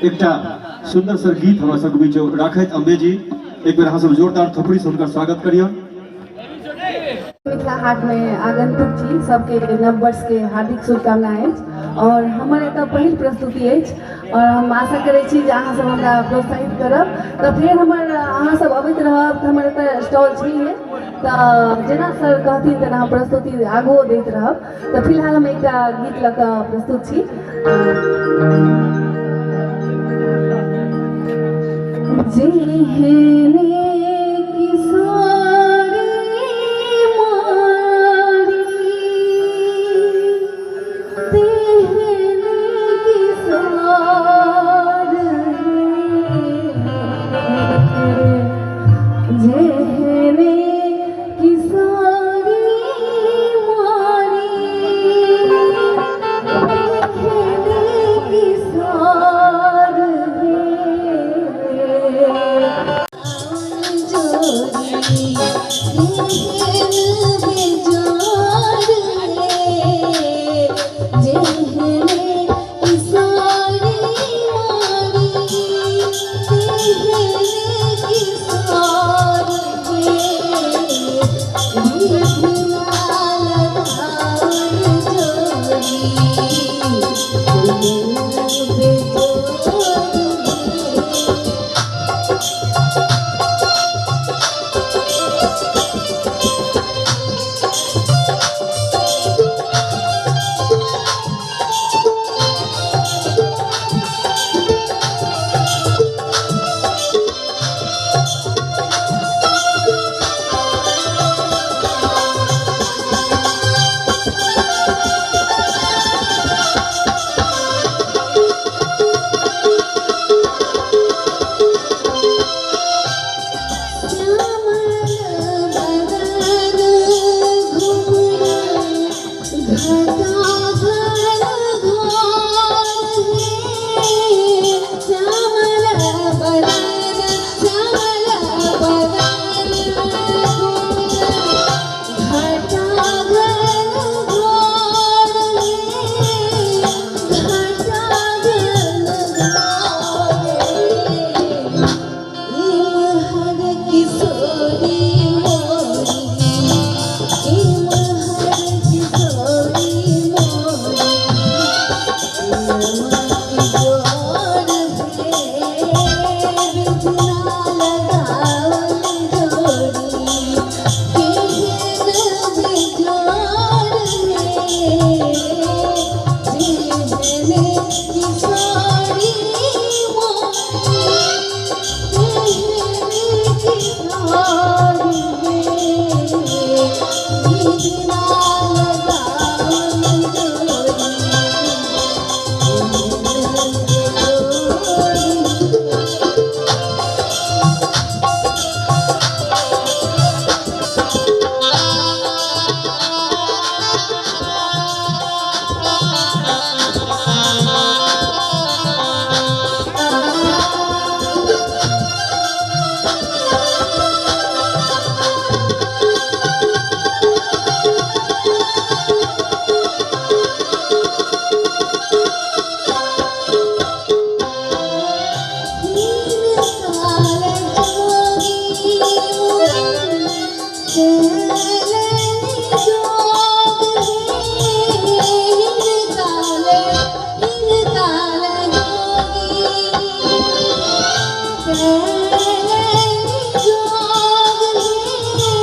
एकटा सुन्दर सर गीत हमरा सबके बीच राखैत। अम्बे जी, एक बेर अहाँ सब जोरदार थोपड़ी से हुनकर स्वागत करियौ। मिथिला हाट में आगंतुक छी, सबके नव वर्ष के हार्दिक शुभकामना अछि और हमर एतऽ पहिल प्रस्तुति अछि और हम आशा करै छी जे अहाँ सब हमरा प्रोत्साहित करब। तऽ फेर हमर अहाँ सब अबैत रहब तऽ हमर एतऽ स्टॉल छैहे, तऽ जेना सर कहथिन तेना हम प्रस्तुति आगुओ दैत रहब। तऽ फिलहाल हम एकटा गीत लऽ कऽ प्रस्तुत छी। जेहने किशोरी मारी तेहने किशोर हे, जेहने किशोरी मारी तेहने किशोर हे। जोड़ी जेहन बेजोड़ हे, जेहने किशोरी मारी तेहने किशोर हे। विधना लगाउन जोड़ी तेहन बेजोड़ हे। श्यामल बदन घुमरा घटा घन घोर हे, श्यामल बदन श्यामल बदन घुमरा घटा घन घोर हे, घटा घन घोर हे। इमहर किशोरी मोरी, इमहर किशोरी मोरी, जोड़ हे, विधना लगावल जोड़ी केहन बेजोड़ हे, जेहने किशोरी मोरी तेहने किशोर हे, विधना लगावल जोड़ी केहन बेजोड़ हे। काल जोगी चलनि जोग हे, काल काल जोगी चलनि जोग हे,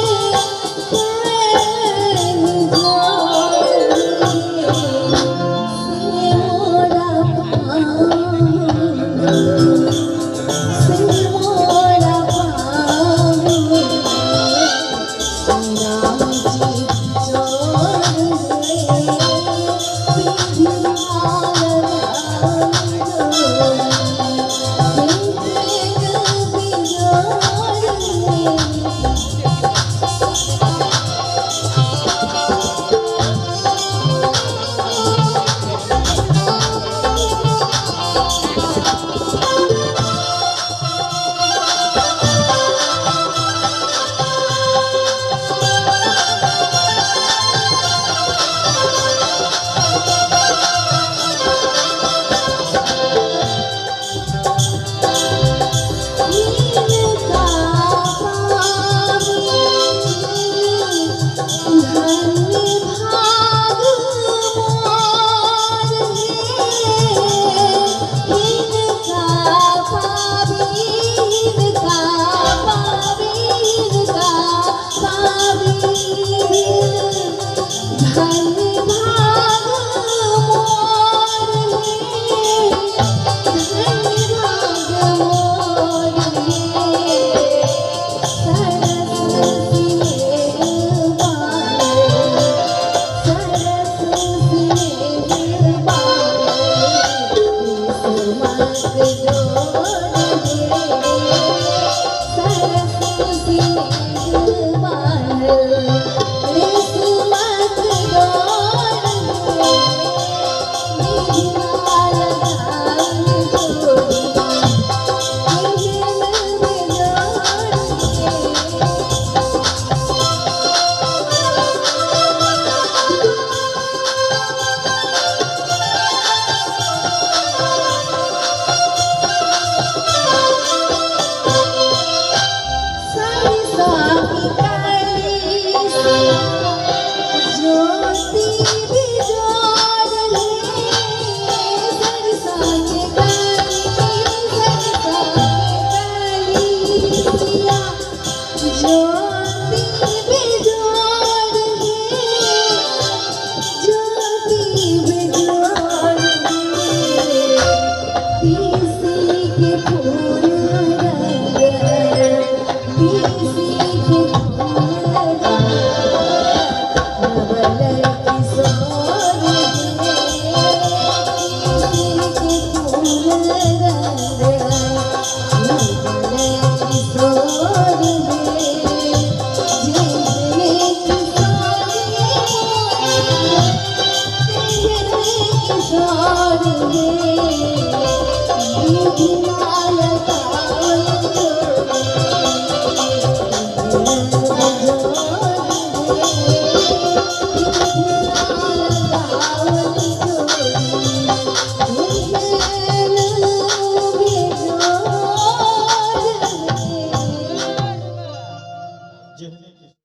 चलनि जोग हे, से मोरा पाहुन, से मोरा पाहुन, राम जी चोर हे, विधना लगावल जोड़ी केहन बेजोड़ हे।